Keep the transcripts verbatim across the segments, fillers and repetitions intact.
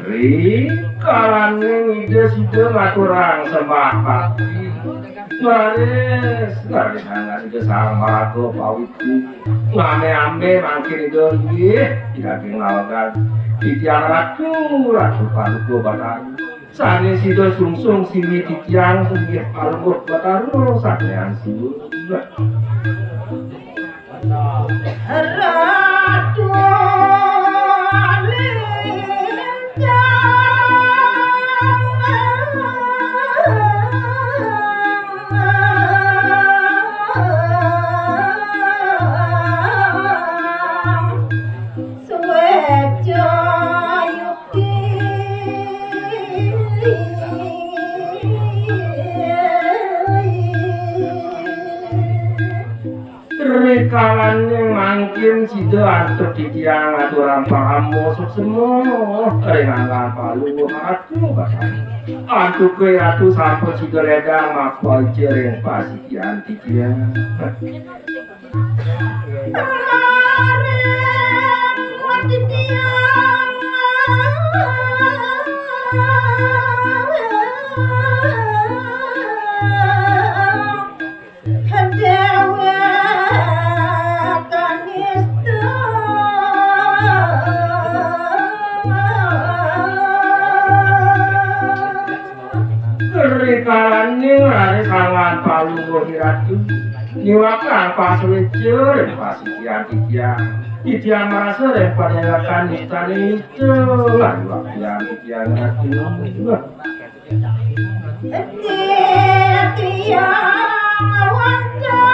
Ri kalaning Ida sida ngaturang sembah bakti. Raris, raris sangan Ida Sang Maraga Pawiti. Ngame-ame mangkin Ida inggih, daging nawegan. Titiang Ratu, Ratu Paduka Batara. Sane sida sungsung sini titiang inggih Palungguh Batara, sanean suwun. Ratu Lintang. Suweca yukti. Rikalaning mangkin sida antuk titiang aturang parama suksma ring anggan Palungguh Ratu Batara. Antuk Ratu sampun sida ledang mapaica ring pasikian titiang. Rikalaning raris sangan Palungguh Ratu niwakang pasueca ring pasikian titiang. Titiang marasa ring padéwékan nistane ista ngayuwaktiang titiang Ratu. Titiang wantah.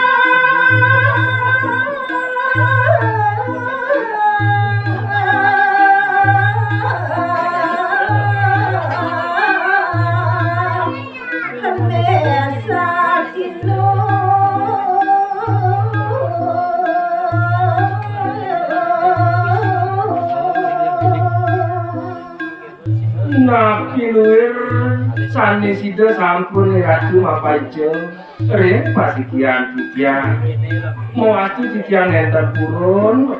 Napi luir sane sida sampun ratu mapaica ring pasikian titiang. Mawasta titiang nenten purun,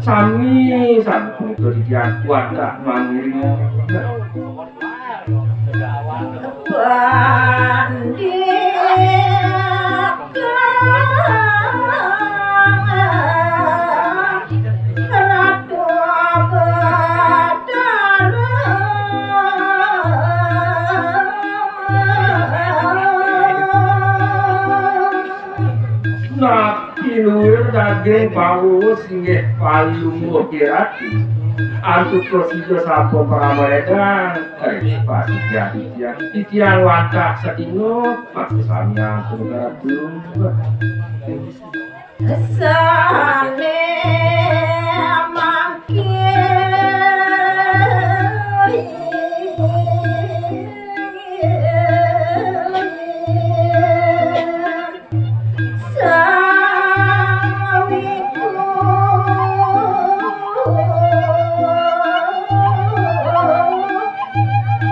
sami, sami punika titiang wantah mangiring. Napi luir daging pawus inggih Palungguh Kirati. Antuk prasida sampun parama ledang. Ari pasti titiang, titiang wantah sadina, maksud samian punika Ratu. Sane mangkin. Sawiku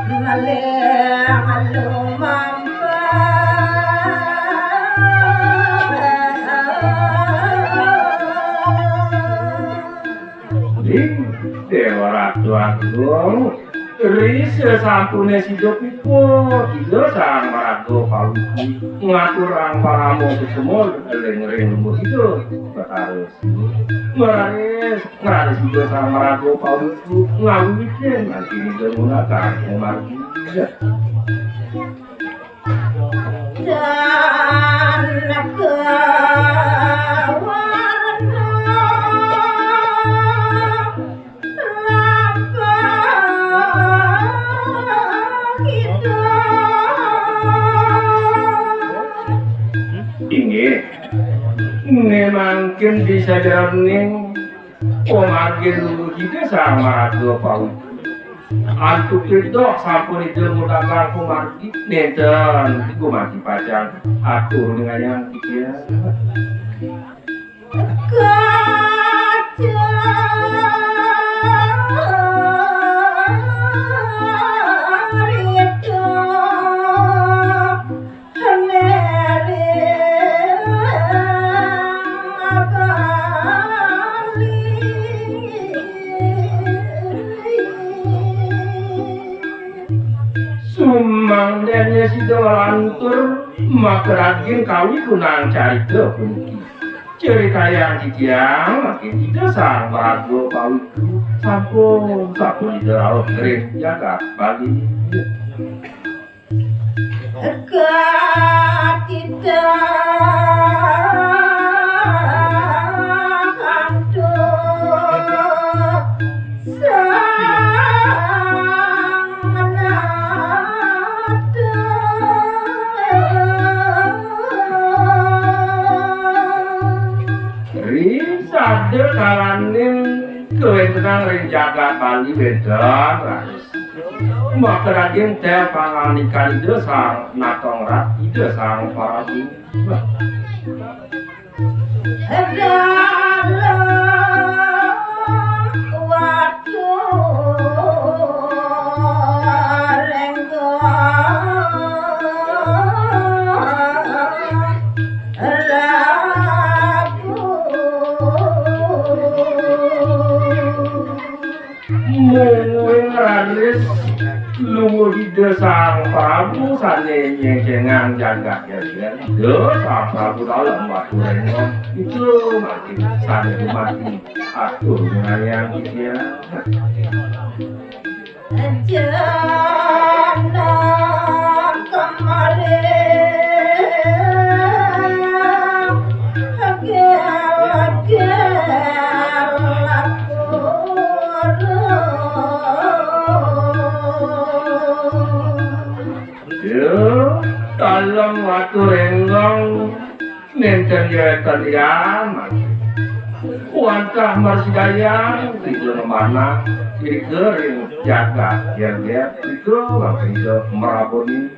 malih lumampah. Ing Dewa Ratu Agung, ri sasampune sida puput, Ida Sang Maraga Pawiti ngaturang parama suksma ring ring lungguh Ida Betara Siwa. Ngraris, ngraris Ida Sang Maraga Pawiti ngawitin anti Ida ngunakake margi. Dan kawarna lampah kita. Inggih. Né mangkin di sajeroning pamargin Ida Sang Maraga Pawiku. Antuk Ida sampun Ida ngudakang pamargi, nénten gumanti pacang atur ngayang titiang. Sumangdané sida nglantur makaragin kawigunang carita puniki. Caritayang titiang, mangkin Ida Sang Maraga Pawiku sampun, sampun Ida rauh ring jagat Bali. Ri sada kalaning kawéntenan ring jagat Bali wénten raris makaragin té pangandikan Ida Sang Natong Rat, Ida Sang Parabu. Mungguing raris lungguh Ida Sang Prabu sané nyéngkéngang jagat Gélgél. Ida Sang Prabu Dalem Waturénggong. Ida mangkin sané gumanti atur ngayang titiang. Ya, Dalem Waturénggong, nénten ya wénten lian, wantah mrasidayang Ida manah, Ida ring jagat Gélgél, Ida mangkin Ida mraboni.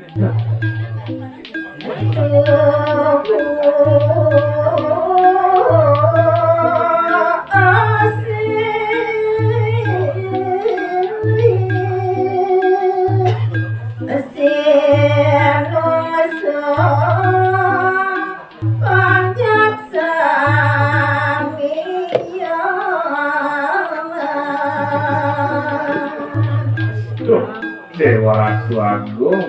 Duh, Déwa Ratu Agung.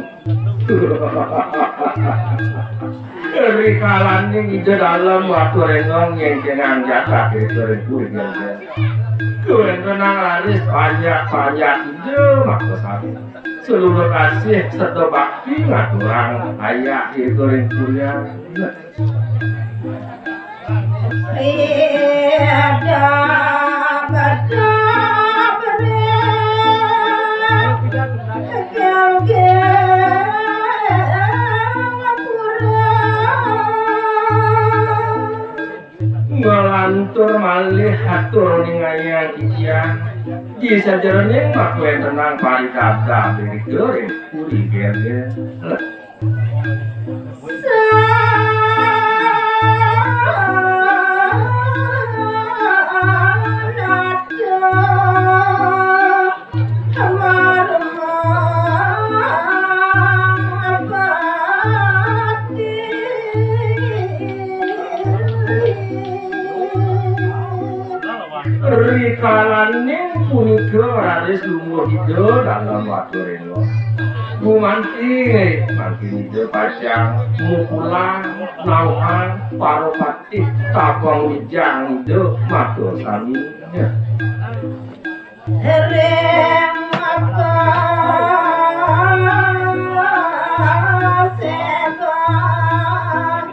Rikalaning Ida Dalem Waturénggong nyéngkéngang jagat Ida ring puri Gélgél. Kawéntenan raris panjak-panjak Ida makasami. Saluhur kasih sarta bakti ngaturang ayah Ida ring puri. Nglantur malih atur ningayang titiang. Di sajeroning makawéntenan paridabdab ring puri Gélgél. Rikalaning punika raris lungguh Ida Dalem Waturénggong. Gumanti mangkin Ida pacang mukulang nauhang parapatih tapang wijang Ida makasami. Ring apa setan.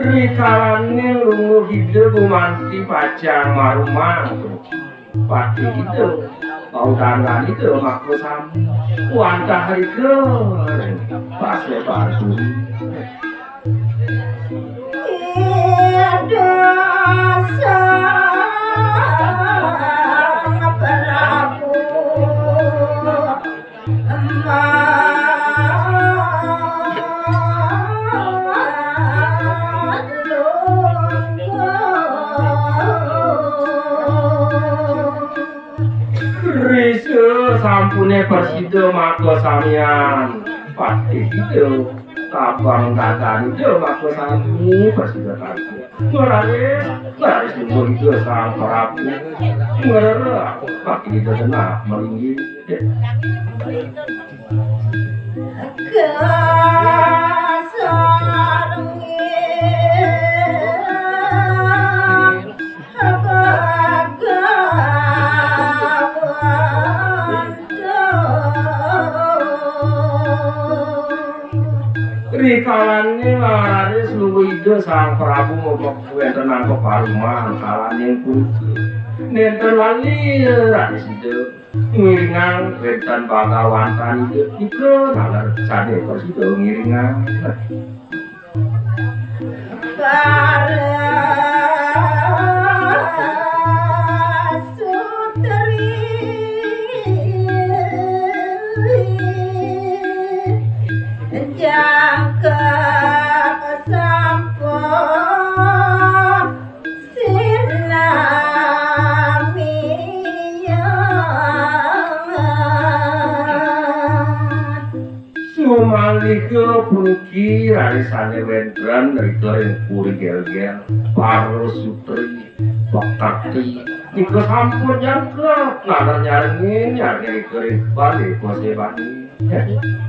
Rikalaning lungguh Ida gumanti pacang marumang. Pati ida, paudangan ida makasami. Wantah ida, pasé batu. Ida Sang Prabu. Risa sampuné prasida makasamian pati ida, tabang dadan ida makasami prasida tadi. Ngeraris, ngeraris lungguh ida Sang Prabu. Ngrereh, pati ida genah malinggih. Rikalané raris lungguh ida Sang Prabu mobok wénten angka parumahan kalaning punika. Nénten lali raris ida ngiringang wénten bagawantan ida nika naler sané prasida ngiringang. Para sutri jangka sampun sinamian. Sumanggiha puniki rarisane wenten rika ring puri Gelgel, para sutri, pekakti, nika sampun nyangka, naler nyarengin, nyarengin rika ring bale kosebani.